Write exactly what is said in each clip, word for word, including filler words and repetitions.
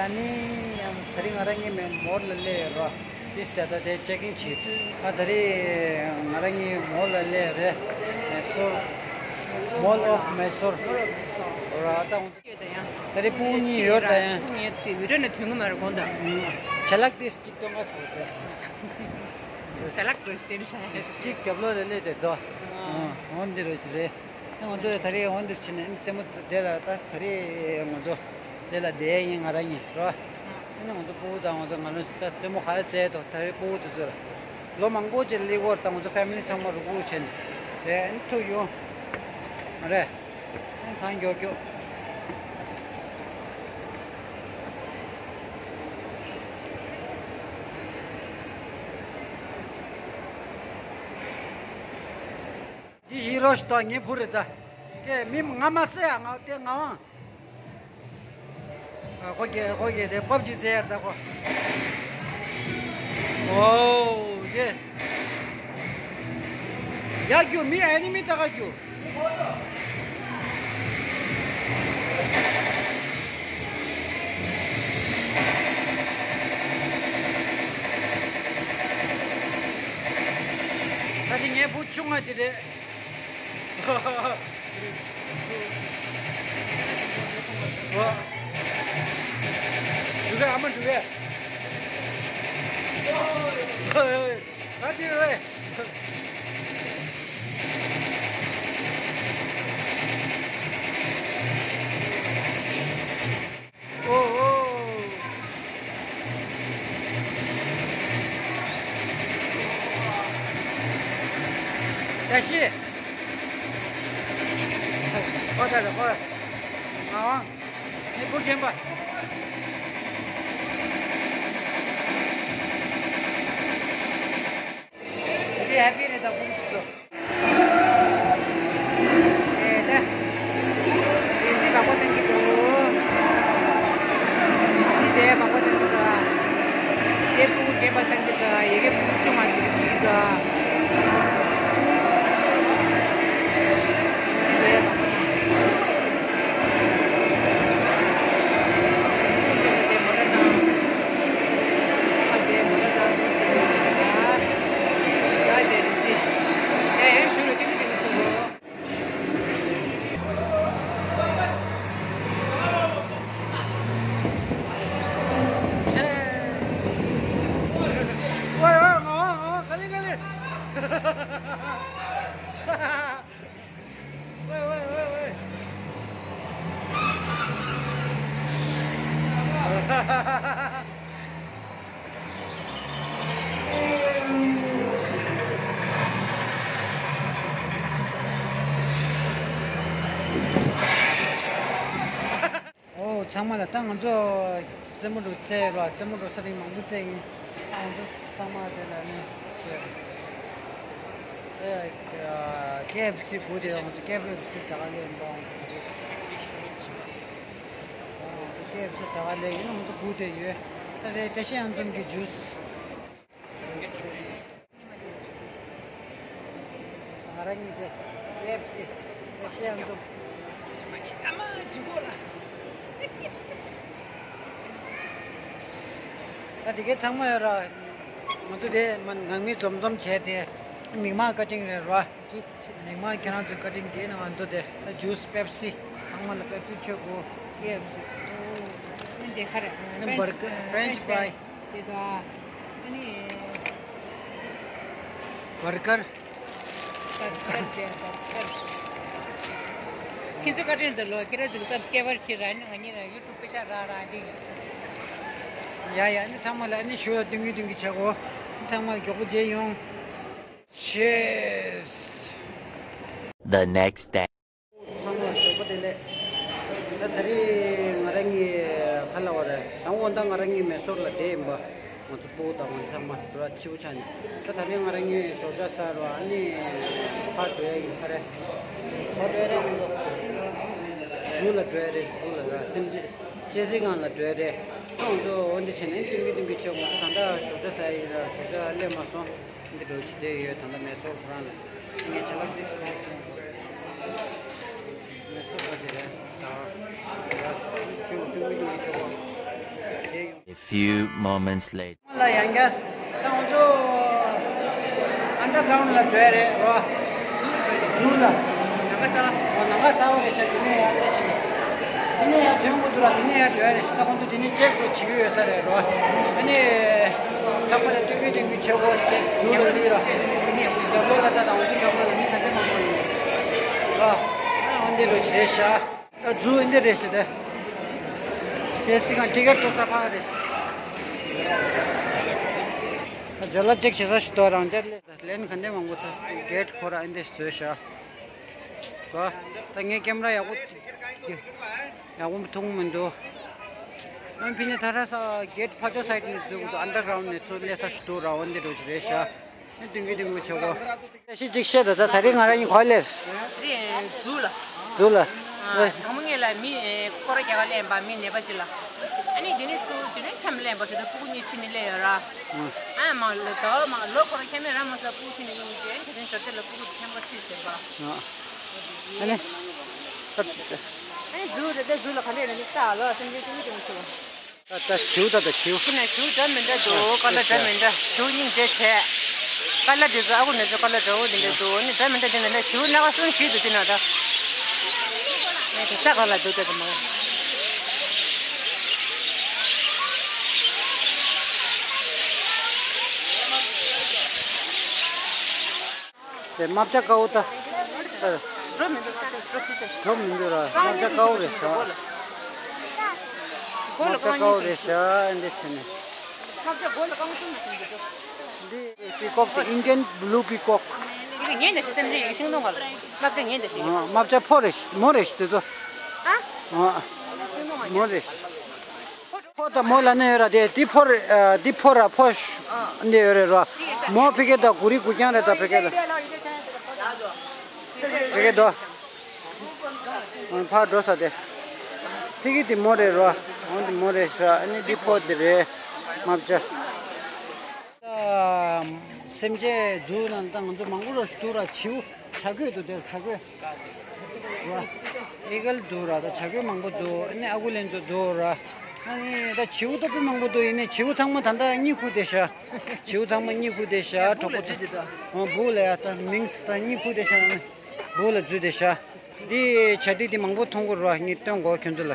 ཨ་ནི་ཡང་དེ་རིང་ང་རང་གཉིས་མོལ་ལ་སླེབས་ཡོད་ར། ཏིས་ད་ལྟ་དེ་ཅེག་ཨིན་བྱེད། ཨ་དེ་རིང་ང་རང་གཉིས་མོལ་ལ་སླེབས་རེད། མེ་སོར། Mall of Mysore. ར་ད་ད་རེས་སྤུ་གུ་གཉིས་ཡོད་ད་ཡང་། སྤུ་གུ་གཉིས་དེ་བི་ཌིའོ་ནས་ཐོན་གི་མ་རེད་གོང་དང་། ཆ་ལག་དེ་གཅིག་སྟོན་ག་ཆོག་དེ། ཆ་ལག་དེ་སྟོན་ཤ་ཡ། གཅིག་རྒྱབ་ལོགས་ལ་སླེབས་དེ་དོ། ཨོ་འདི་རེད་ཅི་རེད། ང་ཚོ་ད་རེས་འོང་འདིར་ཕྱིན་ནས་ལྟད་མོ་དེ་ལ་ད་ད་རེས་ང་ཚོ་དེ་ལ་བསྡད་ཡིན། ང་རང་ཡིན་རོ། ཨ་ནི་ང་ཚོ་སྤུ་གུ་དང་ང་ཚོ་ང་རང་ད་རྩེད་མོ་ཧ་ལས་རྩེད་དོ། ད་རེས་སྤུ་གུ་དེ་ཚོ་ལ་ལོ་མང་པོ་ཅིག་སླེབས་ཡོད་རེད། ད་ང་ཚོ་ཕེ་མི་ལི་ཚང་མ་རུག་རུག་བྱས་ནས་རེད། ཨ་ནི་ཐུག་ཡོང་། རེད། ཨ་ནི་གང་མགྱོགས་མགྱོགས། འདི་ཧི་རོ་ཤི་དང་ངའི་བུ་རེད་ད། ཀྱེ་མི་ང་མ་ཟེར་ཡ། ང་དེ་ང་དབང་། ཨ་ཁོ་གེ་ཁོ་གེ་དེ་པབ་ཇི་ཟེར་ཡ་ད་ཁོ། ཨོ་ཡེ། ཡ་རྒྱུ་མི་ཨ་ནི་མི་ད་ག་རྒྱུ། ད་དེ་ངའི་བུ་ཆུང་ང་དེ་རེད། ཨོ། འགྲོ་གི་ཨ་མ་འགྲོ་གི། ཨོ་ཨོ་ཨོ། ད་དེ་ཨོ། ཨོ་ཨོ། བཀྲ་ཤིས། ཨོ་ད་ད་ཨོ། ཨ་ཨ། ངའི་བུ་རྒན་པ། འདི་ཧེ་པི་རེད་ད་ཁོང་ཚོ། ཨེ་ད། རེ་ཞིག་བག་པ་བཏང་གི་འདུག་འདི་དེ་བག་པ་བཏང་གི་འདུག་དེ་སྤུ་གུ་རྒན་པ་བཏང་གི་འདུག་ཡ་གི་སྤུ་གུ་ཆུང་བ་ཞིག་བྱེད་ཀྱི་འདུག་འདི་དེ་བག་པ་བཏང་གི་འདུག་ཨོ་ཚང་མ་ལ་ད་ང་ཚོ་རྩེད་མོ་འགྲོ་རྩེད་རོགས། རྩེད་མོ་འགྲོ་ས་རིང་མང་པོ་རྩེད་ཡིན། ད་ང་ཚོ་ཚང་མ་དེ་ལ་ནི་ཨེ་ཀེ་ཨེཕ་སི་སྒུག་དེ་ང་ཚོ་ཀེ་ཨེཕ་སི་ཟ་ག་སླེབས་ཡིན་པ། ང་ཚོ་ཀེ་ཨེཕ་སི་ཟ་ག་སླེབས་ཡིན། ང་ཚོ་སྒུག་དེ་ཡོད། ད་དེ་བཀྲ་ཤིས་གཡང་འཛོམས་ཀྱི་ཇུས། ང་རང་གཉིས་དེ་ཀེ་ཨེཕ་སི་བཀྲ་ཤིས་གཡང་འཛོམས། ཨ་མ་ཇི་གོ་ལ། ད་དེ་གའི་ཚང་མ་ཡོད་ར། ང་ཚོ་དེ་མ་ནང་མི་འཛོམས་འཛོམས་བྱས་ཏེ་མིག་མངས་ཀ་ཊིང་རེད་ར། མིག་མངས་ཁྱེད་རང་ཚོའི་ཀ་ཊིང་དེ་ནང་ང་ཚོ་དེ་ད་ཇུས་པེབ་སི། ཚང་མ་ལ་པེབ་སི་མཆོད་དགོས། ཀེ་ཨེཕ་སི། ཨོ། ཨ་འདི་ག་རེ། ཨ་ནི་བར་ཀར། ཧྥེན་ཆི་ཧྥེན་ཆི་ཕ་རའི་སི། དེ་དང་། ཨ་ནི། བར་ཀར། བར་ཀར་དེ་བར་ཀར། ཁྱེད་ཚོ་བཀའ་དྲིན་འདུག་ལོ། ཁྱེད་རང་ཚོ་གི་སབ་སི་ཀེ་རའེབ་བྱེད་ར། ཨ་ནི་ང་གཉིས་ལ་ཡུ་ཊུབ་པེ་ཤ་རག་ར་འདི། ཡ་ཡ། ཨ་ནི་ཚང་མ་ལ་ཨ་ནི་ཞུ་ཡ་སྟོན་གི་སྟོན་གི་བྱ་གོ། ཨ་ནི་ཚང་མ་ལ་མགྱོགས་པོ་མཇལ་ཡོང་། Cheers. The next day. ཚང་མ་ཞོགས་པ་བདེ་ལེགས། ད་ད་རེས་ང་རང་གཉིས་ག་ལ་བ་རེད། དང་པོ་ད་ང་རང་གཉིས་མེ་སོར་ལ་བསྡད་ཡིན་པ། ང་ཚོ་སྤུ་གུ་དང་ང་ཚང་མ་ར་ཕྱི་པོ་ཆགས་ནས། ད་ད་རེས་ང་རང་གཉིས་ཞོགས་ཇ་ཟ་ར་ཨ་ནི་ཕར་འགྲོ་ཡ་ཡིན། ཕར་རེད། ཕར་འགྲོ་ཡ་རེད། ང་ཚོ་ཛུ་ལ་འགྲོ་ཡ་རེད། ཛུ་ལ་ར་སེམས་ཅན་སྐྱེ་སྲིད་སྒང་ལ་འགྲོ་ཡ་རེད། ཨ་ང་ཚོ་འོ་འདི་བྱས་ནས་ཏིང་གི་ཏིང་གི་བྱས། ང་ཚོ་ད་ལྟ་ཞོགས་ཇ་ཟ་ཡ་ཡིན་ར། ཞོགས་ཇ་སླེབས་མ་སོང་། འདི་འགྲོ་ཅི་བསྡད་ཡོད། ད་ལྟ་མེ་སོར་ཁོ་རང་ལ་ངས་ཆ་ལག་འདི་ཞིག་ཟ་ཡ། མེ་སོར་པ་དེ་རེད་ད། ཡ་ཅུང་ཏུང་མི་ཏུང་ཆོག་པ། Few moments later. ལ་ཡང་བསྐྱར་ད་ང་ཚོ་ཨན་ཌར་གྷ་རའུན་ལ་འགྲོ་ཡ་རེད་རོ། ཛུ་ལ། ནམ་མཁའ་གསར་པ། ཨོ་ནམ་མཁའ་གསར་པ་རེད་ཤག་དེ་ནས་ཡང་ལྟ་ཞིག་དེ་ནས་ཡང་ཐོན་དགོས་འདུག་ར། དེ་ནས་ཡང་འགྲོ་ཡ་རེད་ཤག་ད་ང་ཚོ་དེ་ནས་ཅེག་འགྲོ་བྱེད་ཀྱི་ཡོད་ས་རེད་རོ། ཨ་ནི་ཚང་མ་ལ་སྟོན་གི་སྟོན་གི་བྱེད་དགོས་ཅེས་ཛུ་ལ་ལི་ར། རྒྱབ་ལོགས་ལ་ད་ད་ང་ཚོ་རྒྱབ་ལོགས་ལ་མི་ག་ཚོད་མང་པོ་ཡོད་ར། ཨ་འདི་འགྲོ་བྱེད་ཤག་ཨ་ཛུ་འདི་རེད་ཤག་དེ། ཞེ་སི་གང་ཊི་ཀེ་ཊི་ཏོ་ས་ཕ་རེད། ཨ་ཇོ་ལ་ཅེག་བྱེད་ས་ཞིག་ཏོ་རང་ཅག་ལེ་ལེན་ག་འདྲ་མང་པོ་ཐ་གེ་ཊི་ཁོ་ར་འདི་བཟོས་ཤག་གོ། ད་ངས་ཀེམ་ར་ཡག་པོ་ཡག་པོ་མཐོང་མི་འདུག་ཨ་ཕི་ནས་ཐ་ར་ས་གེ་ཊི་ཕ་ཅོ་སའིཌ་ནས་འཛུལ་གི་འདུག་ཨན་ཌར་གྷ་རའུན་ནས་ཚུར་སླེབས་ས་ཞིག་ཏོ་ར་འོ་འདི་འགྲོ་གི་རེད་ཤག་ཨ་དུང་གི་དུང་གི་ཆོག་གོ། བཀྲ་ཤིས་གཅིག་བཤད་ད། ད་ད་རེས་ང་རང་གཉིས་ག་པར་སླེབས། འདི་ཛུ་ལ། ཛུ་ལ། ཨ་དང་པོ་ངེད་ལ་མི་ཨེ་སྐོར་ར་རྒྱག་ག་སླེབས་པ་མི་ནད་པ་ཅིག་ལ། ཨ་ནི་དེ་ནས་ཚུར་དེ་ནས་འཁྱམས་སླེབས་པ་ཞིག་ད་སྤུ་གུ་གཉིས་ཁྲིད་ནས་སླེབས་ཡོད་ར། ཨ་མ་ལོ་ད་མ་ལོ་ཁོ་རང་འཁྱམས་ནས་ར་མ་ས་སྤུ་གུ་ཁྲིད་ནས་ཡོང་རྗེས་དེ་ནས་ཞོར་དེ་ལ་སྤུ་གུ་དེ་འཁྱམས་ག་ཁྲིད་ཟེར་བ། ཨ་ནི། ཨ་ནི་ཛུ་རེད་དེ་ཛུ་ལ་ག་འདྲས་རེད་འདི་ལྟ་ལོ་སེམས་ཅན་ཏིང་ཏིང་ཆུ། ད་ད་བྱིའུ་ད་ད་བྱིའུ། ཁྱི་ན་བྱིའུ་འདྲ་མི་འདྲ་འདུག་ཀ་ལ་འདྲ་མི་འདྲ་བྱིའུ་སྙིང་རྗེ་བྱས། ཀ་ལ་འདི་ཚོ་ཨ་ཁུ་ནི་ཚོ་ཀ་ལ་འདྲ་བོ་འདི་འདྲ་འདུག་ནི་འདྲ་མི་འདྲ་འདི་འདྲ་ན་བྱིའུ་སྣ་ཁ་གསུམ་བཞི་འདུག་འདི་ན་ད། ཨེ་དེ་ས་ག་ལ་འདུག་ད་དེ་མ། དེ་རྨ་བྱ་དཀར་པོ་ད། འགྲོ་མི་འདུག་ད་འགྲོ་ཕུད་ཟེར། འགྲོ་མི་འདུག་ར། རྨ་བྱ་དཀར་པོ་རེད་ཤག་རྨ་བྱ་དཀར་པོ་རེད་ཤག་འདི་བྱས་ནས། རྨ་བྱ་དཀར་པོ་གང་གསུམ་ཟེར་འདུག་འདི་པི་ཀོག་དེ་ཨིན་ཌི་ཡན་བྷུ་ལུ་པི་ཀོག་འདི་ངན་འདྲ་ཞིག་སེམས་ཅན་ཡིན་ཤིང་སྡོང་ག་ལ། རྨ་བྱ་ངན་འདྲ་ཞིག་ཡིན། རྨ་བྱ་ཕོ་རེད་ཤག་མོ་རེད་ཤག་དེ་ཚོ། ཨ། མོ་རེད་ཤག་ཕོ་དང་མོ་ལབ་ནི་ཡོད་ར། དེ་དེ་ཕོ་རེད། ཨ། དེ་ཕོ་ར་ཕོ་ཤ་འདི་ཡོད་རེད་ར། མོ་ཕ་གི་ད་གུ་རི་གུ་རྐྱང་རེད་ད་ཕ་གི་ལ། ཕ་གི་དོ། ཕར་འགྲོ་ས་དེ། ཕ་གི་དེ་མོ་རེད་ར། འོ་དེ་མོ་རེད་ཤག་ཨ་ནི་དེ་ཕོ་དེ་རེད། རྨ་བྱ། ད་སེམས་ཅན་ཛུ་ནང་ད་ང་ཚོ་མང་པོ་ར་ཞིག་འདུག་ར། བྱིའུ་བྱ་རྒོད་འདུག་དེར་བྱ་རྒོད་ར། ཨི་གལ་འདུག་ར། ད་བྱ་རྒོད་མང་པོ་འདུག་ཨ་ནི་ཨ་ཁུ་ལན་ཚོ་འདུག་ར། ཨ་ནི་ད་བྱིའུ་ད་དཔེ་མང་པོ་འདུག་ཡིན་ནའི་བྱིའུ་ཚང་མ་ད་ལྟ་གཉིད་ཁུག་བསྡད་ཤག་བྱིའུ་ཚང་མ་གཉིད་ཁུག་བསྡད་ཤག་གྲོགས་པོ་ད། ཨ་སྦུག་ལ་ཡ་ད་མིང་ད་གཉིད་ཁུག་བསྡད་ཤག་སྦུག་ལ་འཛུལ་བསྡད་ཤག་འདི་བྱ་འདི་འདི་མང་པོ་མཐོང་གི་ར། ངས་སྟོན་དགོས་ཁྱོད་ཚོ་ལ།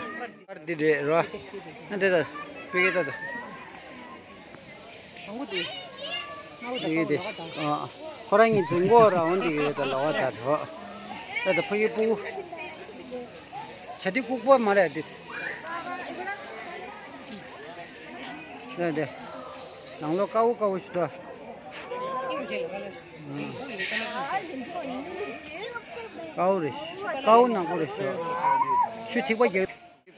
འདི་རེད་ར། ཨ་འདི་ད་ཕ་གི་ད་ད། དང་པོ་དེ། དམར་པོ་དང་ཡིན་ཏེ། སྲབ་པོ་ལོགས་ཀ་དང་། ཨ། ཁོ་རང་གཉིས་འཛིང་གོ་ར་འོང་དེ་ཡོད་ད་ལོགས་ཀ་ད་རོ། ད་ད་ཕ་གི་སྤུ་གུ། བྱ་དེ་ལྐུགས་པ་མ་རེད་དེ། ད་དེ། ནང་ལོགས་དཀར་པོ་དཀར་པོ་ཞིག་འདུག་དཀར་པོ་རེད། དཀར་པོ་ནག་པོ་རེད་ཤག་ཆུ་ཐིགས་པ་རྒྱག་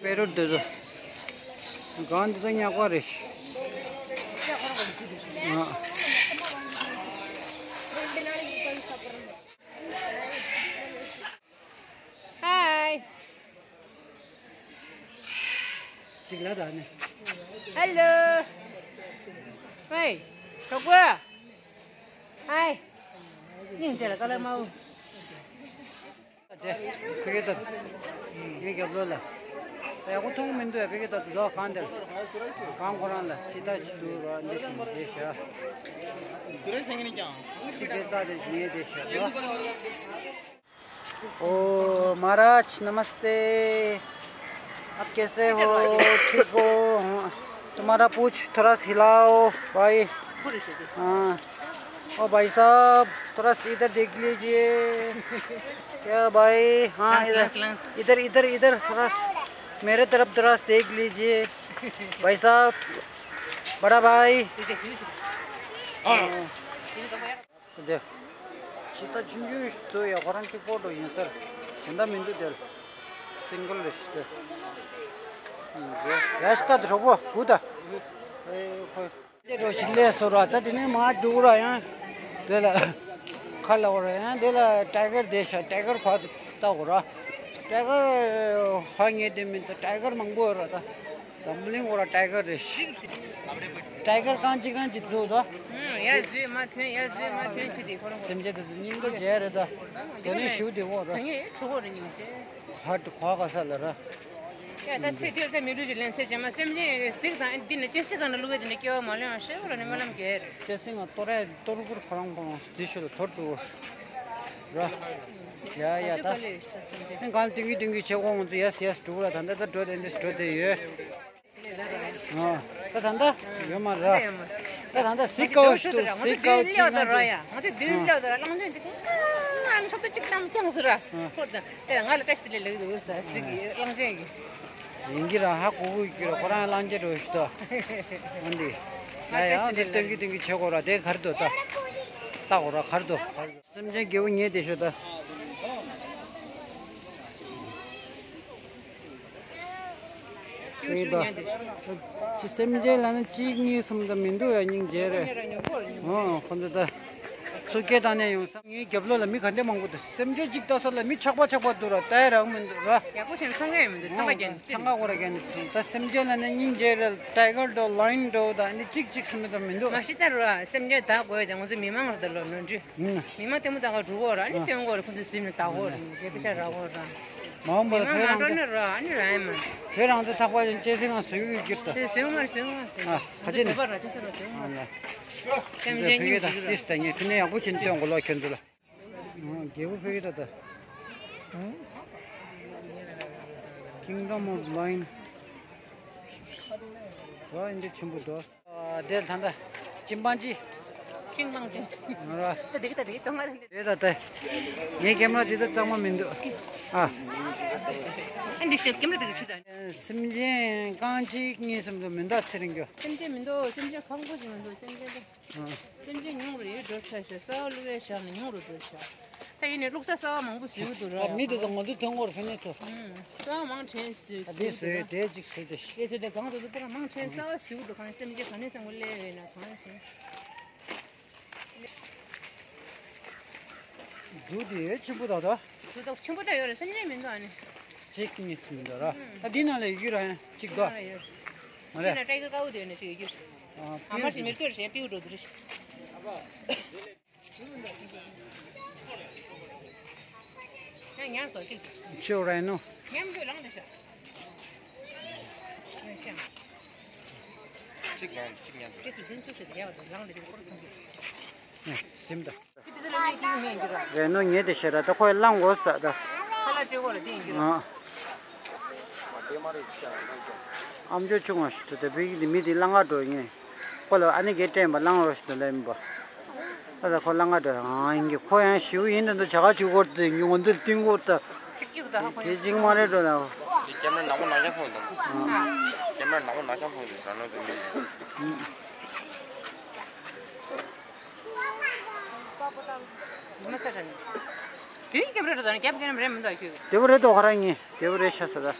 དཔེ་རོ་འདི་ཚོ། གང་འདི་ཚོ་ཉག་པ་རེད། ཨ། ཧའི། གཅིག་ལ་ད་ནི། ཧེ་ལོ། ཧེ། གྲོགས་པོ། ཧའི། སྙིང་རྗེ་ལ་ཀ་ལར་མ་འོ། དེ། ཕ་གི་ད། ངའི་རྒྱབ་ལོགས་ལ། ཡག་པོ་མཐོང་མི་འདུག་ཕ་གི་ད་དུ་ལོག་གང་དེར། གང་ཁོ་རང་ལ་ཕྱི་ལྟ་ཅི་འདུག་རོགས་འདི་བྱེད་མི་བདེ་ཤག་ཕྱི་དེ་རྩ་དེ་ཉེ་བདེ་ཤག་རོགས། ओ महाराज, नमस्ते। आप कैसे हो? ठीक हो? तुम्हारा पूछ थोड़ा सा हिलाओ, भाई। हाँ। ओ भाई साहब, थोड़ा सा इधर देख लीजिए। क्या भाई? हाँ, इधर, इधर, इधर, इधर, थोड़ा सा मेरे तरफ थोड़ा सा देख लीजिए। भाई साहब, बड़ा भाई। हाँ। དེ། ཇི་ལྟ་ཆུང་ཆུང་ཞིག་འདུག་ཡ། ཁོ་རང་གཅིག་པོ་འགྲོ་ཡིན་ཟེར། གཞན་དག་མི་འདུག་དེར། སིང་གལ་རེད་ཤག་དེ། ཡ་ཤི་ད་དེ་གྲོགས་པོ་སྒུག་ད། ཨེ་ཁོ། དེ་འགྲོ་ཞིག་ལས་སོ་ར། ད་དེ་ནས་མར་འགྲོ་ར་ཡང་། དེ་ལ། ཁ་ལ་འོ་ར་ཡང་དེ་ལ་ཊའི་གར་བསྡད་ཤག་ཊའི་གར་ཁ་ལྟ་འོ་ར། ཊའི་གར་ཧ་ངེས་དེ་མིན་ད། ཊའི་གར་མང་པོ་ཡོད་ར་ད། འཛམ་བུ་གླིང་འོ་ར་ཊའི་གར་རེད། ཊའི་གར་རྐང་གཅིག་རྐང་གཅིག་འདུག་ད། ཡར་འཛུལ་མར་ཐོན་ཡར་འཛུལ་མར་ཐོན་བྱེད་དེ་ཁོ་རང་ཁོ་རང་སེམས་ཅན་དེ་ཚོ་སྙིང་རྗེ་རེད་ད། དེ་ནས་ཞུ་དེ་འོ་ར། དོན་ཡོད་གྲོགས་པོ་རེད་སྙིང་རྗེ། ཧ་ཏུ་ཁོ་ག་ས་ལ་ར། ཡ་ད་ཚེ་འདིར་ད་མི་ལུས་ཀྱི་ལན་ཚེ་རྗེས་མ་སེམས་ཅན་གཟིགས་དང་འདི་ནི་ཅི་སྲིད་གང་ན་བླུགས་ཡ་དེ་ནི་སྐྱེ་བ་མ་ལེན་པ་ཤེས་བ་ལ་ནི་སྨོན་ལམ་རྒྱལ། ཅེ་སེང་ང་ཏོ་རེ་ཏོ་རུ་གུར་ཁོ་རང་ཁོ་རང་དེ་ཤོད་ལ་ཐོར་འདུག་ར། ཡ་ཡ་ད་ནི་གང་ཏིང་གི་ཏིང་གི་ཆེ་གོང་ཚོ་ཡས་ཡས་འགྲོ་ལ་ད་ད་ད་འགྲོ་དེ་འདི་འགྲོ་དེ་ཡོད། ཨ་ད་ད་ད་ཡོད་མ་ར། ད་ད་ད་སི་ཀའོ་ཤི་ཏུ་སི་ཀའོ་ཅི་ང་ཚོ་ང་ཚོ་དུས་ལེའོ་ད་ར་ཡ་ང་ཚོ་དུས་ལེའོ་ད་ར་གླང་ཆེན་ཅིག་ང་ཚོ་ཅིག་ཏམ་ཀྱང་ཟེར་ར། ཁོར་ད་དེ་ང་ལ་བཀྲ་ཤིས་བདེ་ལེགས་ལེགས་འདུག་ས་སི་གི་གླང་ཆེན་གི། ཡིན་གྱི་ར་ཧ་གོ་གི་ར་ཁོ་རང་གླང་ཆེན་འགྲོ་ཤི་ཏོ། འོན་ཏེ། ཡ་ཡ་འོན་ཏེ་ཏེང་གི་ཏེང་གི་ཆེ་གོ་ར་དེ་གར་དུ་ད། ལྟ་གོ་ར་གར་དུ། སེམས་ཅན་རྒྱལ་པོ་ཉེ་དེ་ཤོད་ད། ཅི་སེམས་ཅན་ལ་ནི་གཅིག་གཉིས་གསུམ་ཙམ་མི་འདུག་ཡ་སྙིང་རྗེ་རེད། ཨོ་ཁོ་ཚོ་ད། ཚུར་སྐད་བཏང་ནས་ཡོང་ས། ངའི་རྒྱབ་ལོགས་ལ་མི་ག་འདྲ་མང་པོ་འདུག་སེམས་ཅན་གཅིག་ལྟ་ས་ལ་མི་ཆག་པ་ཆག་པ་འདུག་ར་ལྟ་ཡ་རག་མི་འདུག་ར། ཡག་པོ་བྱས་ན་འཚང་ཁ་ཡང་མི་འདུག་འཚང་ཁ་རྒྱག་ནས་འཚང་ཁ་ཁོ་ར་རྒྱག་ནས་ད་སེམས་ཅན་ལ་ནི་སྙིང་རྗེ་རེད། ཊའི་གར་འདྲ་ལའོན་འདྲ་ད་ནི་གཅིག་གཅིག་སུ་མི་ད་མི་འདུག་མ་གཞི་ད་ར་སེམས་ཅན་ད་དགོས་ཡ་དེ་ང་ཚོའི་མི་མང་ར་ད་ལོ་ནོར་འཁྲུལ། མི་མང་ལྟད་མོ་ལྟ་ག་འགྲོ་གོ་ར་ཨ་ནི་སྟོན་གོ་ར་ཁོ་ཚོའི་སེམས་ནས་ལྟ་གོ་ར་ནི་ཞེ་པོ་ཤ་ར་གོ་ར། མ་འོངས་པར་མི་མང་བོད་མ་རང་འགྲོ་ཚོ་ན་ར་ཨ་ནི་ར་ཡ་མ། བོད་རང་ཚོ་ཐག་པ་ཅན་ཅེ་སེང་ང་བཟོས་ཡོད་ཀྱི་ད། དེ་བཟོས་མ་རེད་བཟོས་མ་རེད། ཨ་ཁ་ང་ཚོ་ཅི་ནི། བོད་པ་ར་ཅེ་སེང་ང་བཟོས་མ་རེད། སེམས་ཅན་སྙིང་རྗེ་ར། ཏིས་ད་ངས་ཁྱོད་ནས་ཡག་པོ་བྱིན་སྟོན་གོ་ལོ་ཁྱོད་ཚོ་ལ། རྒྱལ་པོ་ཕ་གི་ད་ད། Kingdom of Lion། ད་འདི་ཆེན་པོ་འདུག་དེ་ད་ད། ཅིམ་པན་ཇི། ཅིང་པང་ཅིང་། ང་ར། ད་འདི་གི་ད་འདི་གི་ཏོ་ང་ར་འདི། དེ་ད་ད། ངའི་ཀེམ་ར་འདི་ད་གཙང་མ་མི་འདུག་ཨ། ཨ་འདི་ཤེད་ཀེམ་ར་འདི་གི་ཆུ་ད། སེམས་ཅན་རྐང་གཅིག་གཉིས་གསུམ་དུ་མི་འདུག་ཚེ་རིང་རྒྱུ། སེམས་ཅན་མི་འདུག་སེམས་ཅན་ཁག་པོ་ཞིག་མི་འདུག་སེམས་ཅན་དེ། སེམས་ཅན་ཉུང་རུ་ཡོད་འགྲོ་ཆ་ཤ་གསར་པ་བླུགས་པའི་ཞག་ནས་ཉུང་རུ་འགྲོ་ཆ། ད་ཡིན་ནས་བླུགས་ས་གསར་པ་མང་པོ་བཟོས་ཀྱི་འདུག་ར། མི་དེ་ཚོ་ང་ཚོའི་དོན་སྐོར་ཕན་ནས་ཐུབ། གསར་པ་མང་དྲན་བཟོས་ཨ་དེ་བཟོས་དེ་གཅིག་བཟོས་དེ། དེ་བཟོས་དེ་གང་དུ་དུ་ཏེ་མང་དྲན་གསར་པ་བཟོས་ཀྱི་འདུག་གང་སེམས་ཅན་ག་ནས་བསམ་བློ་སླེབས་ཡོད་ན་གང་ཞིག་རྫུ་དེ་ཆེན་པོ་དག་དོ། རྫུ་དག་ཆེན་པོ་དག་ཡོད་རེད་སེམས་ཅན་མི་འདུག་ཨ་ནི། གཅིག་གཉིས་སུ་མི་འདུག་ར། ཨ་འདི་ནང་ལ་ཡོད་ར་ཡང་གཅིག་དོ། ཡོད་ར་ཡོད། མ་རེད། འདི་ན་ཀྲའི་ཀ་ཀའུ་དེ་ཡོད་ན་ཅིག་ཡོད་རྒྱུ། ཨ་མ་ཞིག་མི་ལྟོས་རེད་པིའུ་འགྲོ་དུ་རེད། ཡང་ཉར་སོ་ཅིག་ཆུ་རེ་ནོ། ཉམས་དུ་ལངས་དུ་ཤ། ཡང་ཤ། གཅིག་ལངས་གཅིག་ཉར། ཏེ་སི་ཛིན་ཚུ་ཤི་དེ་ཡ་བ་དུ་ལངས་དུ་ཅིག་སྐོར་ཐུང་གི། སིམ་ད། ཏི་ཏི་ལ་མེད་ཀྱི་མེད་ཀྱི་ར། རེ་ནོ་ཉེ་དེ་ཤེ་ར་ད་ཁོས་ལངས་དགོས་ས་ད། ཁ་ལག་སྤྲད་དགོས་ར་དེ་ཡིན་གྱི་ར། ཨ། ཨམ་ཅོག་ཆུང་བ་ཞིག་ཏུ་དེ་བི་གི་མི་དེ་ལ་ང་འགྲོ་ངེས། ཁོ་ལ་ཨ་ནི་གེ་སྤྲད་པ་ལ་ང་རོ་ཞིག་ཏུ་ལེན་པ། ཨ་ད་ཁོ་ལ་ང་འགྲོ་ཨང་ཡིན་གྱི་ཁོ་ཡང་ཞིའུ་ཡིན་དུ་འདུག་བྱ་ག་ཅིག་སྐོར་དུ་ཡིན་གྱི་ང་ཚོ་ལ་ཏིང་སྐོར་དུ། གཅིག་གཅིག་དང་ཧ་གོ་གེ་ཡིན་ཅིག་མ་རེད་འགྲོ་ལ། དེ་ཀེམ་ར་ནག་པོ་ནག་ཅག་ཕོག་འདུག་ཀེམ་ར་ནག་པོ་ནག་ཅག་ཕོག་འདུག་ར་ནོ་དེ་མི། མ་ཚད་ར་ནི། དེའི་ཀེམ་ར་རེད་དོ་ནི་རྒྱབ་ཀེམ་ར་རེད་མི་འདུག་ཨ་ཁྱོད་ཀྱི། དེ་བོ་རེད་དོ་ཁོ་རང་ཉིད་དེ་བོ་རེད་ཤ་ས་ད།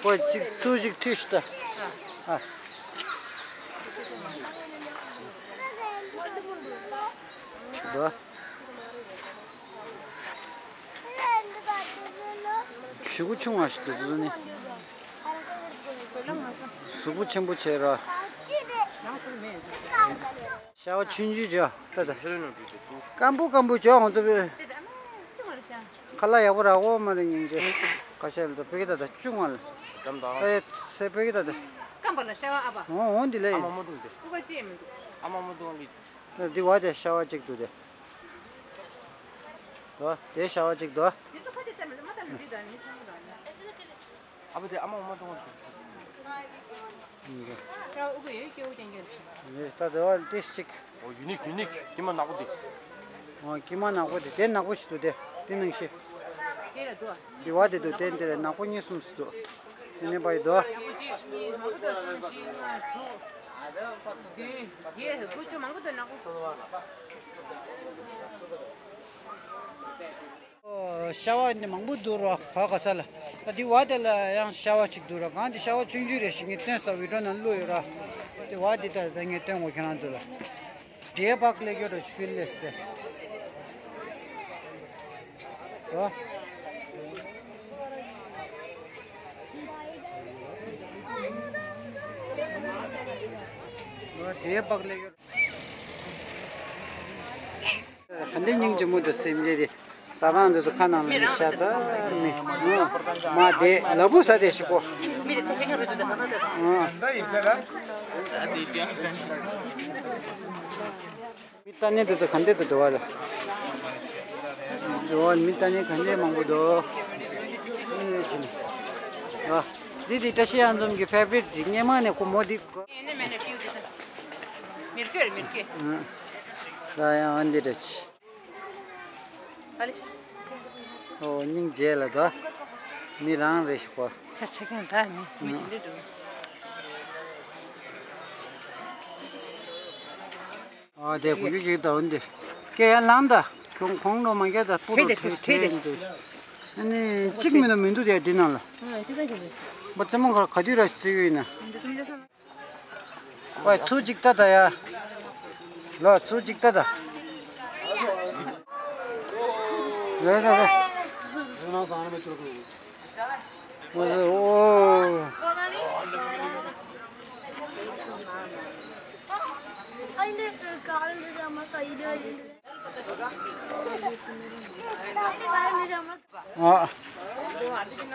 ཁོ་གཅིག་ཚུ་གཅིག་ཁྲིད་ཤི་ད། ཨ། དོ། ཞི་གུ་ཆུང་བ་ཞིག་ཏུ་བཟོ་ནི། གཟུགས་པོ་ཆེན་པོ་བྱས་ར། ཤ་བ་ཆུང་ཆུང་བྱས་ད་ད། སྐམ་པོ་སྐམ་པོ་བྱས་ང་ཚོ་བས། ཁ་ལག་ཡག་པོ་རག་གོ་མ་རེད་སྙིང་རྗེ། ཁ་ཤས་ལ་ད་བེ་གི་ད་ད་ཅུང་ང་ལ། ཨེ་སེ་བེ་གི་ད་ད། སྐམ་པ་ལ་ཤ་བ་ཨ་བ། འོང་འོང་འདི་ལས་ཡིན། ཨ་མ་མོ་དུང་དེ། ཨུ་བ་ཅེ་མི་འདུག་ཨ་མ་མོ་དུང་ལི། འདི་བ་དེ་ཤ་བ་གཅིག་འདུག་དེ། འདུག་དེ་ཤ་བ་གཅིག་འདུག་འདི་ཚོ་ཕ་ཆེ་ཙམ་མ་ཙམ་འདི་དང་ནི་ཚང་མ་དང་ནི། ཨ་བ་དེ་ཨ་མ་འོ་མ་གཏོང་བ་དེ། ཤ་བ་ཨུ་གུ་ཡོད་སྐྱེ་བོ་རྐྱང་རྐྱང་རེད། ད་དེ་བ་ཏིས་གཅིག་ཨོ་ཡུ་ནིག་ཡུ་ནིག་ཀྱི་མ་ནག་པོ་དེ། ཨོ་ཀྱི་མ་ནག་པོ་དེ་དེ་ནག་པོ་ཞིག་འདུག་དེ་དེ་ནང་བཞིན། དེ་ལ་འདུག་དེ་བ་དེ་འདུག་དེ་འདི་ལ་ནག་པོ་གཉིས་གསུམ་ཞིག་འདུག་དེ་ནས་པ་ཡི་འདུག་གཅིག་གཉིས་མང་པོ་འདུག་གསུམ་བཞི་ལྔ་དྲུག་བདུན་བརྒྱད་དགུ་བཅུ་མང་པོ་འདུག་ནག་པོ། ཤ་བ་འདི་མང་པོ་འདུག་ར་བ་ག་ས་ལ། ད་འདི་བ་དེ་ལ་ཡང་ཤ་བ་གཅིག་འདུག་ར་གང་འདི་ཤ་བ་ཆུང་ཆུང་རེ་ཞིག་ངས་སྟོན་ས་བི་ཌི་ཡོ་ནང་བླུགས་ཡོད་ར། དེ་བ་འདི་ད་ད་ངས་སྟོན་གོ་ཁྱེད་རང་ཚོ་ལ། འདྲེ་བག་ལེགས་ཡོད་ར་ཕིལ་ལེས་ཏེ། འདྲེ་བག་ལེགས་ཡོད། ག་འདྲ་སྙིང་རྗེ་མོ་འདུག་སེམས་ཅན་དེ། ཟ་ཐང་འདི་ཚོ་ཁ་ནང་ལ་མི་ཤ་ཚ་མི། ཨང་། མ་དེ་ལ་བུ་ཟ་དེ་ཞིག་གོ། མི་དེ་ཆེ་ཆེ་ངན་རུ་དུ་ད་ས་ན་དེ། ཨང་། མི་ལྟ་ནི་འདི་ཚོ་ག་འདྲ་འདུག་འདུག་བ་ལ། འདུག་བ་མི་ལྟ་ནི་ག་འདྲ་མང་པོ་འདུག་ཨ་ནི་ཕྱིན། ཨ། འདི་དེ་བཀྲ་ཤིས་གཡང་འཛོམས་ཀྱི་ཕེ་བྷི་རིཊ་དེ་སྔས་མ་ནས་ཁོ་མོ་འདི། ཨེ་ནས་མེད་ནས་ཏིའུ་དེ་ད། མིར་གོས་རེད་མིར་གོས། ཨང་། ད་ཡང་ཨ་འདི་འདྲ་ཆེ། ཨོ་སྙིང་རྗེ་ལ་ད། མི་རང་རེ་ཞིག་པ། ཆ་ཆ་ཁན་ད་མི་མི་དེ་འདྲ་འགྲོ། ཨ་དེ་གུ་ཡུ་ཞིག་ད་འོན་ཏེ། སྐད་ཡར་ལངས་ད། ཁྱོད་ཁོང་ལོ་མ་སྐད་ད་སྤུ་རུ་ཁྲེལ་ཁྲེལ་ཁྲེལ་ཁྲེལ་འདུག་ཨ་ནི་གཅིག་མིན་ན་མི་འདུག་དེ་འདི་ནང་ལ། ཨ་ཅི་ད་ཅི་ད། མ་རྩེད་མོ་ག་ག་དུས་ར་བརྩེ་གི་ཡིན་ན། འདི་ཚོ་འདི་ཚོ། ཝའི་ཚུར་གཅིག་ལྟ་ད་ཡ། ལོ་ཚུར་གཅིག་ལྟ་ད། ལོས་ད་ད། ཨོ།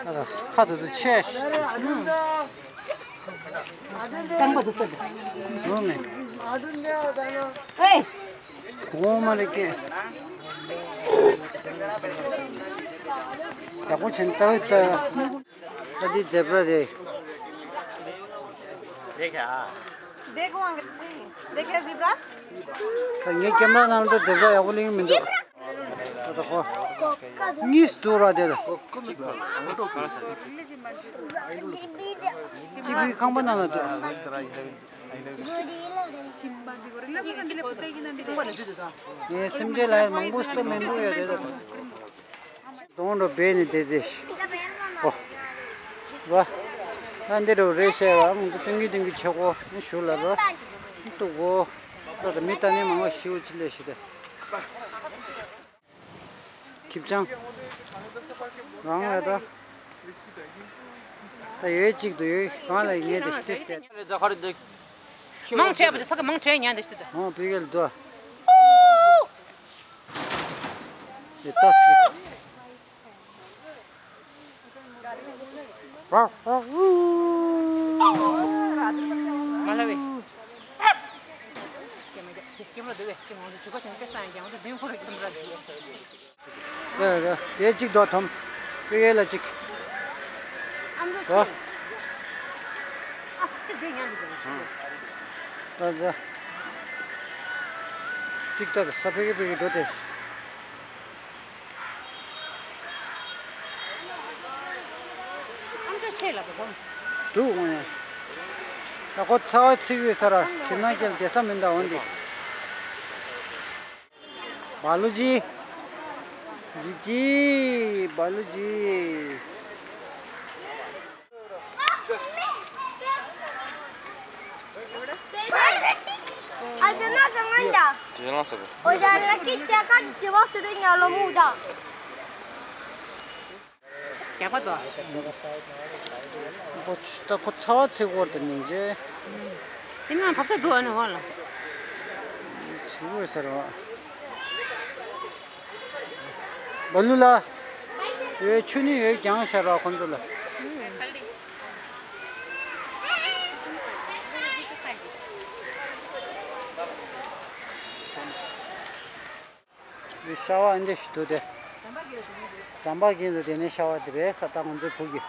ཨ། ཁ་དེ་ཚོ་ཆེ། དང་པོ་དེ་ཟེར། ཡོང་མེད། ཨེ། གོང་མ་རེ་སྐད། ཡག་པོ་བྱས་ནས་ལྟ་འོས་ལྟ། ད་འདི་ཛེབ་ར་རེད། देखो वहाँ देखो देखो zebra। ད་ངའི་ཀེམ་ར་ནང་ལ་ཛེབ་ར་ཡག་པོ་གླེང་གི་མི་འདུག་ད་ད་ཧོ། གཉིས་འདུག་ར་དེ་ལ། གཅིག་པུའི་ཁང་པ་ནང་ལ་འདུག་ངའི་སེམས་ཅན་ལ་མང་པོ་ཞིག་མི་འདུག་ཡ་དེ་ལ། གདོང་འགྲོ་བས་ནི་དེ་དེ། ཨོ། བ། ད་འདི་འགྲོ་རེད་ཤེས་བ་ང་ཚོ་སྟོན་གི་སྟོན་གི་ཆེ་གོ་ནི་ཞུ་ལ་རོ། ཏུ་གོ། ད་ད་མི་ལྟ་ནི་མང་བ་ཞིའུ་ཅི་ལས་ཤི་དེ། ཁིབ་ཅང་། རང་རེད་ད། ད་ཡོད་གཅིག་ཏུ་ཡོད་གང་ལ་ངས་དེ་ཤི་དེ་སྟེ། མང་ཆེ་བ་ཕ་གི་མང་ཆེ་ཉན་དེ་ཤི་དེ། ཧོ་བི་གལ་དུ། དེ་ལྟ་སི། མ་ལ་བས། ཀེམ་ར་དེ་བས་ཀེམ་ར་དེ་བས་ཀེམ་ར་དེ་བས། རེད་རེད་དེ་གཅིག་དོ་དོམ། དེ་ཡེ་ལ་གཅིག་ཨ་མདོ་དོ། ཆེ། ཨ་ཁུ་དེ་ཉན་དེ་དེ། ད་ད། གཅིག་ད་ས་ཕེ་གེ་ཕེ་གེ་འགྲོ་དེ། ཨམ་ཅོག་ཆེ་ལ་བུ་བུམ། འདུག་འོང་ཡ། ད་ཁོ་ཚ་བ་ཚིག་ཡོད་ས་ར་ཁྱིམ་ནང་སྐྱེལ་བསྡད་ས་མིན་ད་འོང་འདི། बालू जी। जी जी। बालू जी। ཨ་ཅེ་ན་གང་ང་འདྲ། ཡོད་ལང་ས་གོ། ཨོ་ཅེ་ན་ཀི་ཏེ་ཀ་ཅི་བ་སུ་དེ་ཉ་ལོ་མུ་ད། རྒྱག་པ་དོ། ཁོ་ད་ཁོ་ཚ་བ་ཚིག་བོར་དུ་ཉིན་རྗེ། དེ་ནང་བབས་ས་འདུག་ཨ་ནི་འོ་ལ། ཚིག་བོར་ས་ར། བ་ལུ་ལ། ཡོད་ཆུ་ནི་ཡོད་ཀྱང་ཤར་བ་ཁོང་ཚོ་ལ། འདི་ཤ་བ་འདི་ཞིག་འདུག་སྟེ། དམ་པ་གིན་དུ་དེ་ནས་ཤ་བ་དེ་རེད་ས་ད་ང་ཚོའི་བུ་གི།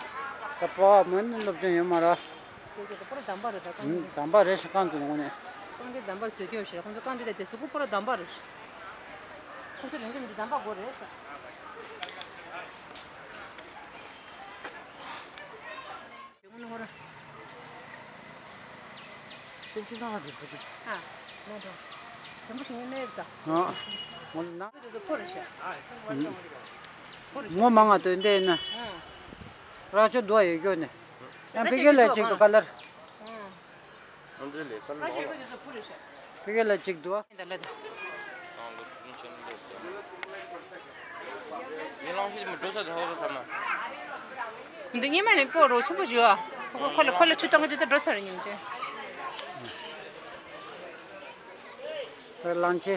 ད་པ་བ་མོ་ནི་སློབ་སྦྱོང་ཡོད་མ་ར། དེ་དེ་པོ་ར་དམ་པ་རེད་ད་གང་། དམ་པ་རེད་ཤ་གང་ཚོ་ནི་དངོས་གནས། གང་དེ་དམ་པ་བཟོས་སྐྱོ་ཞེས་ཁོང་ཚོ་གང་དེ་ལས་དེ་གཟུགས་པོ་པོ་ར་དམ་པ་རེད། ཁོང་ཚོ་རང་ཚོ་མི་དེ་དམ་པ་དགོས་རེད་ས། དེ་ངོ་ནི་ཧོ་ར། སེམས་ཅན་ཚང་མ་དེ་བུ་ཆུ། ཨ། ནོ་འགྲོ། དྲན་པ་བྱུང་ནས་ད། ཨ། ངོ་ནི་ན། དེ་ཚོ་ཕོ་རེད་ཤག་ཕོ་རེད་ཤག་ངོ་མ་ང་དོན་དེ་ན། ཨ། ར་ཆོ་འདུག་ཡོད་སྐྱོ་ནས། ཡང་ཕི་གེ་ལ་ཅིག་ཏུ་ཀ་ལར། ཨ། ཨ་འདྲ་ལས་ཀ་ལ། ར་ཆོ་དེ་ཚོ་ཕོ་རེད་ཤག་ཕི་གེ་ལ་ཅིག་འདུག་ད་ལ་ད། ཡིན་ལང་ཤི་མི་འགྲོ་ས་དེ་ཧོ་ས་ས་མ། འདི་ཉི་མ་ནས་ཀོ་རོ་ཆུ་བོ་བཞི་བ། ཁོ་ཁོ་ལ་ཁོ་ལ་ཆུ་བཏང་གི་འདི་འགྲོ་ས་རེད་ཉིན་ཅེ། ལང་ཅེ།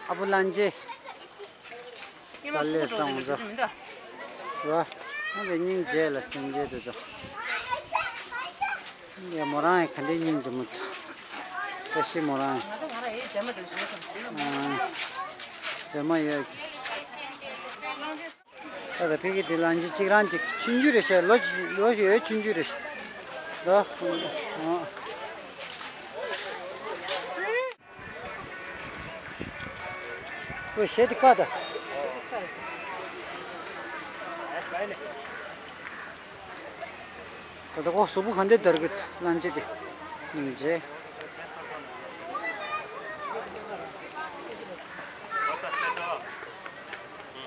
ཨ་བུ་ལང་ཅེ། དཀའ་ལས་བཏང་ཟ། ར། ང་ལ་སྙིང་རྗེ་ལ་སེམས་རྗེ་དུ་དུ། ཡ་མོ་རང་ཡ་ག་འདྲའི་སྙིང་རྗེ་མོ་དུ། བཀྲ་ཤིས་མོ་རང་ཡ། རྫ་མ་ཡོད་ཀྱི། ད་ད་ཕི་གི་དེ་ལང་ཅི་གཅིག་རང་གཅིག་ཆུང་ཆུང་རེད་ཤག་ལོ་ལོ་ཡོད་ཆུང་ཆུང་རེད་ཤག་ད། ཨོ་ཞེས་དེ་ཀ་ད། ད་ལྟ་ཁོ་གཟུགས་པོ་ག་འདྲ་དར་གི་ལང་ཅི་དེ། ལང་ཅི།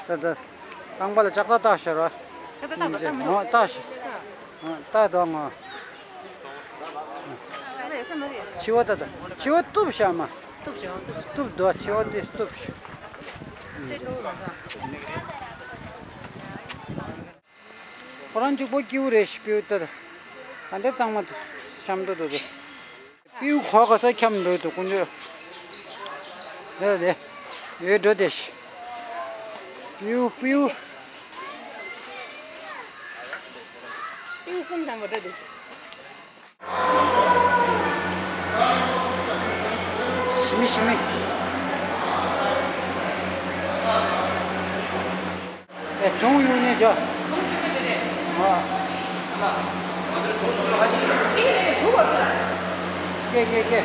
ད་ད། རྐང་པ་ལ་ལྕགས་ཐག་བཏགས་ཤག་ར། ལྕགས་ཐག་བཏགས་ཤག་ཨོ་བཏགས་ཤག་ཨོ་བཏགས་འདུག་ཨང་། འཆི་བ་ད་ད། འཆི་བ་གཏུབ་ཤག་མ། གཏུབ་ཤག་གཏུབ་འདུག་འཆི་བ་འདི་གཏུབ་ཤག་ཁོ་རང་གཅིག་པོ་སྐྱིད་པོ་རེད་ཤག་སྤྲེའུ་ད་ད། ད་འདི་གཙང་མ་འཆམ་འགྲོ་འདུག་འདུག་སྤྲེའུ་གོ་ག་ས་འཁྱམ་འགྲོ་འདུག་དཀོན་མཆོག །ལས་དེ་ཡོད་འགྲོ་དེ་ཤག་སྤྲེའུ་སྤྲེའུ། སྤྲེའུ་གསུམ་དང་པོ་འགྲོ་དེ་ཤག་ཞི་མི་ཞི་མི། ཨེ་དུང་ཡུག་ནས་འཇོག །ཨ། ཀེ་ཀེ་ཀེ།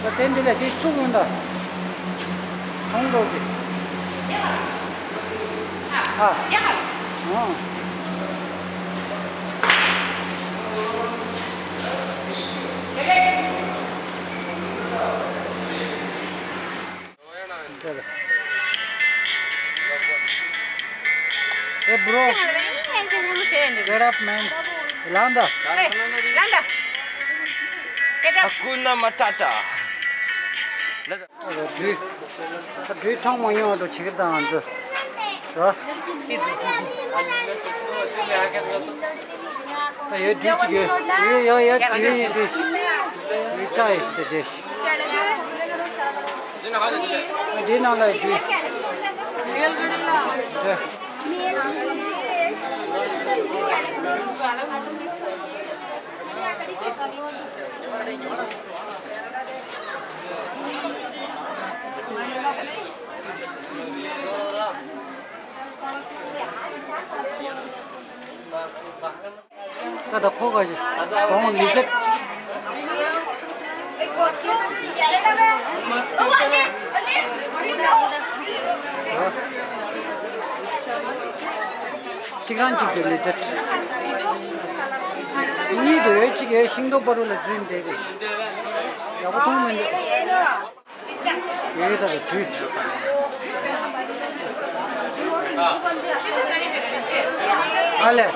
ད་དེ་འདི་ལ་དེ་བཙུགས་ཡོང་ད། ཁོང་ལོག་གི། ཨ། ཨ། Hey, bro. Get up, man. ལངས་དང་། ལངས་དང་། Get up. Hakuna Matata. སྦྲུལ། སྦྲུལ་མཐོང་མ་མྱོང་བ་འདྲ་བྱེད་ཀྱི་དང་ང་ཚོ། ད་ཡོད་སྦྲུལ་གཅིག་ཡོད། ཡོད་ཡོད་ཡོད་སྦྲུལ་ཡོད་སྦྲུལ། སྦྲུལ་ལྕགས་ཡོད་སྟེ་དེ། འདི་ནང་ལ་ཡོད་སྦྲུལ། ས་ད་ཁོ་ག་གོང་ལི་ཛད། གཅིག་རང་གཅིག་ཏུ་ལི་ཛད། གཉིས་དུ་ཡོད་གཅིག་ཡོད་ཤིང་སྡོང་བར་དུ་ལ་འཛུལ་འདེད་དེ། ཡག་པོ་མཐོང་མི་འདུག་ཡོད་ད་ལ་དུས། ཨ་ལས།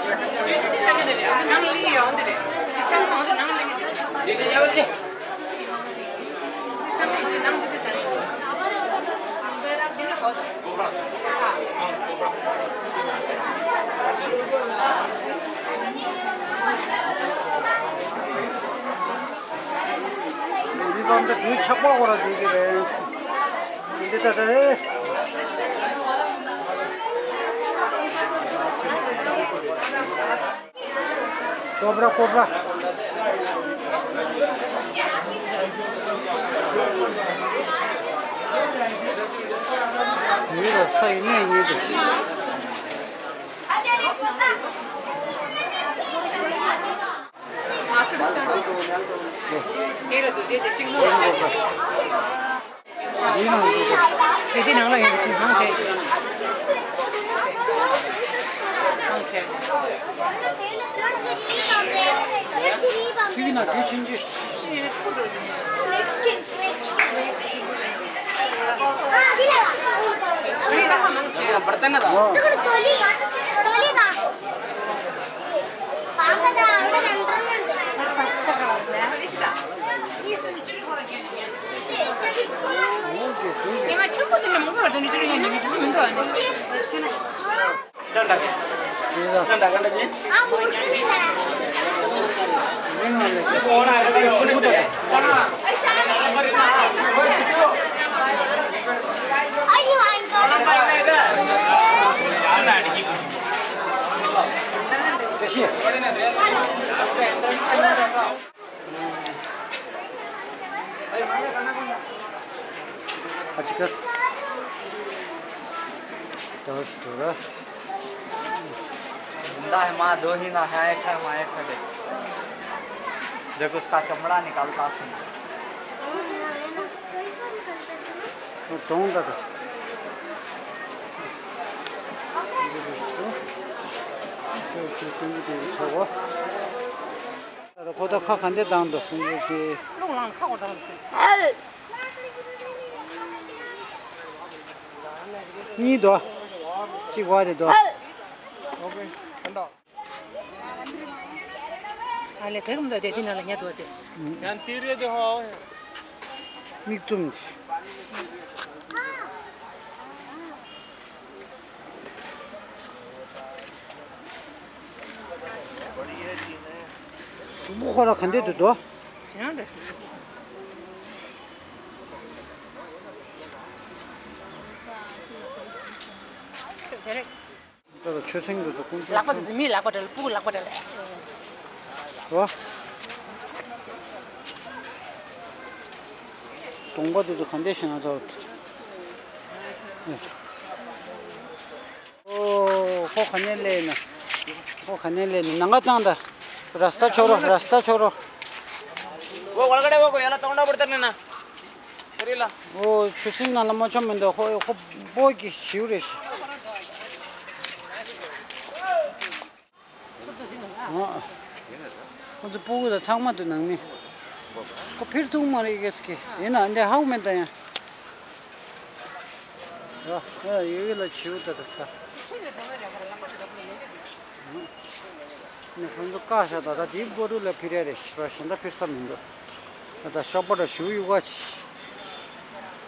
འདི་གམ་དུ་དུས་ཆགས་པ་འོ་ར་འདུག་གི་རེད། འདི་ད་ད། ཀོབ་ར་ཀོབ་ར། འདི་ལ་ས་ཡི་གནས་ཉིད་དུ། དེ་ནང་དུ་དེ་དེ་ནང་ལ་ཡོད་ཅིང་ཧང་དེ། ཧང་དེ། ཚིག་ན་དེ་ཕྱིན་ཅི། ཨ་ཅི་ཀ་ཏོ་ཤི་ཏོ་ར། ད་ཧེ་མ་དོ་ཧི་ན་ཧ་ཡེ་ཁ་མ་ཡེ་ཁ་དེ། देखो, इसका चमड़ा निकाल काट सुना। वो दौड़ रहा था। ཁོ་ད་ཁ་ག་འདྲ་བཏང་འདུག་ཁོང་ཚོ་གི། རླུང་ལངས་ཁ་ཁོ་བཏང་འདུག་གཉིས་འདུག་གཅིག་བ་དེ་འདུག་ཨ་ལས་བེག་མདོ་དེ་དེ་ནང་ལ་ཉལ་འདུག་དེ། ཡང་དེ་རེད་དེ་ཧོ། མིག་བཙུམ་གྱི། གཟུགས་པོ་ཁོ་ར་ག་འདྲ་འདུག་དོ། ཞེ་དྲག་འདྲ་ཞིག་འདུག་ཆོས་དེ་རེད། ད་ལྟ་ཆོས་སེང་དེ་ཚོ་ཁོང་ཚོ་ལག་པ་དེ་ཚོ་མིའི་ལག་པ་འདྲ་ལ་སྤུ་གུ་ལག་པ་འདྲ་ལ། ཨོ། གདོང་པ་དེ་ཚོ་ག་འདྲ་ཞིག་ན་ཚོ། ཨོ། ཁོ་ག་ནས་སླེབས་ན། ཁོ་ག་ནས་སླེབས་ན་ནང་ག་བཏང་ད། ར་སྟ་ཆོག་རོགས། ར་སྟ་ཆོག་རོགས། वो वलगड़े वो कोई वाला तोड़ना पड़ता नहीं ना। अरे ला। ཨོ། ཆུ་སྲིན་ནང་ལ་མ་ཆོམ་མི་འདུག་ཁོ་ཁོ་སྤོ་གི་ཞིའུ་རེད་ཤི། ཨ། ཁོ་ཚོ་སྤུ་གུ་དང་ཚང་མ་འདུག་ནང་མི། ཁོ་ཕིར་ཐུག་མ་རེད་གེ་སི་གི་ཡིན་ན་འདི་ཧའུ་མེད་ད་ཡང་། ཡ་ཡ་ཡོད་ལ་ཞིའུ་ད་ད་ད། ནས་ཁོང་ཚོ་བཀག་བཞག་ད་ད་དེའི་སྤོ་རུ་ལ་ཕིར་ཡ་རེད་ཤི་ར་གཞན་དག་ཕིར་ས་མི་འདུག་ད་ད་ཤོག་པ་འདྲ་ཞུ་ཡུ་ག་ཆི།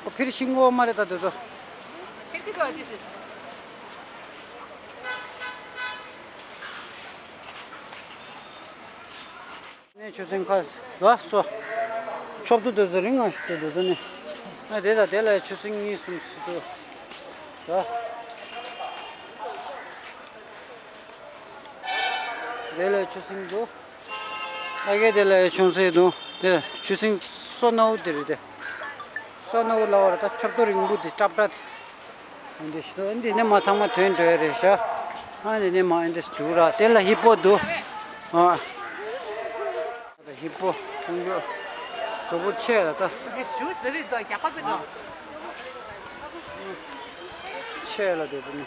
ཁོ་ཕིར་ཤི་མགོ་མ་རེད་ད་དེ་ཚོ། ནས་ཆུ་སྲིན་ཁ་ལ་སོ། ཆོབ་ཏུ་དེ་ཚོ་རིང་ང་ཞིག་ཏུ་དེ་ཚོ་ནི། ང་དེ་དང་དེ་ལ་ཆུ་སྲིན་གཉིས་གསུམ་སུ་ཏུ། ད། དེ་ལ་ཆུ་སྲིན་འདུག་ཨ་གེ་དེ་ལ་ཆུང་སྲིན་འདུག་དེ་ཆུ་སྲིན་སོ་ནའུ་དེ་རེད་དེ། སོ་ནའུ་ལ་བར་ད་ཆོབ་ཏུ་རིང་པོ་དེ་ཀྲབ་ཀྲ་དེ། འདི་ཞིག་འདི་ནས་མ་ཚང་མ་ཐོན་འགྲོ་ཡ་རེད་ཤག་ཨ་འདི་ནས་མ་འདི་འདུག་ར་དེ་ལ་ཧི་པོ་འདུག་ཨ། ཧི་པོ་ཁོང་ཚོ་གཟུགས་པོ་ཆེ་ལ་ད། ཞུ་ཟེར་རེད་དོ་རྒྱག་པ་པེ་དོ། ཆེ་ལ་དེ་ཚོ་ནི།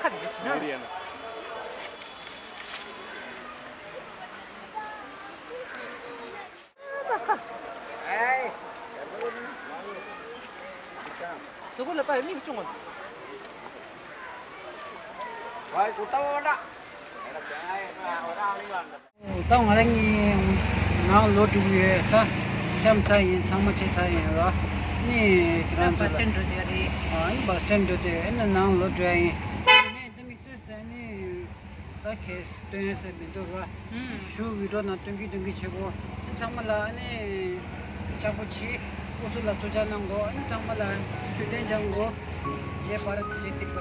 ཁ་འདི་ཞིག་ན། གཟུགས་པོ་ལ་པ་མིག་ཆུང་ངོ་། ད་ང་རང་གཉིས་ནང་ལོག་འགྲོ་གི་ཡོད་ད། འཁྱམས་ཚར་ཡིན་ཚང་མ་བྱས་ཚར་ཡིན་ར། ནི་ཁྱེད་རང་ཚོ་ལ་བ་སི་ཊེན་འགྲོ་དེ་རེད། ཨ་ནི་བ་སི་ཊེན་འགྲོ་དེ་ཨ་ནི་ནང་ལོག་འགྲོ་ཡ་ཡིན། ནི་ད་དམིགས་བསལ་ཟེར་ནི། ད་ཁེས་སྟོན་ཟེར་མི་འདུག་ར། ཞུ་བི་ཌི་ཡོ་ནང་སྟོན་གི་སྟོན་གི་བྱེད་གོ། ཚང་མ་ལ་ཨ་ནི་ཅག་པོ་བྱེད། སྐུ་གཟུགས་ལ་ཐུགས་ཅག་གནང་གོ། ཨ་ནི་ཚང་མ་ལ་ཞུ་རྟེན་སྦྱང་གོ། རྗེས་པར་རྗེས་ཏིག་པ།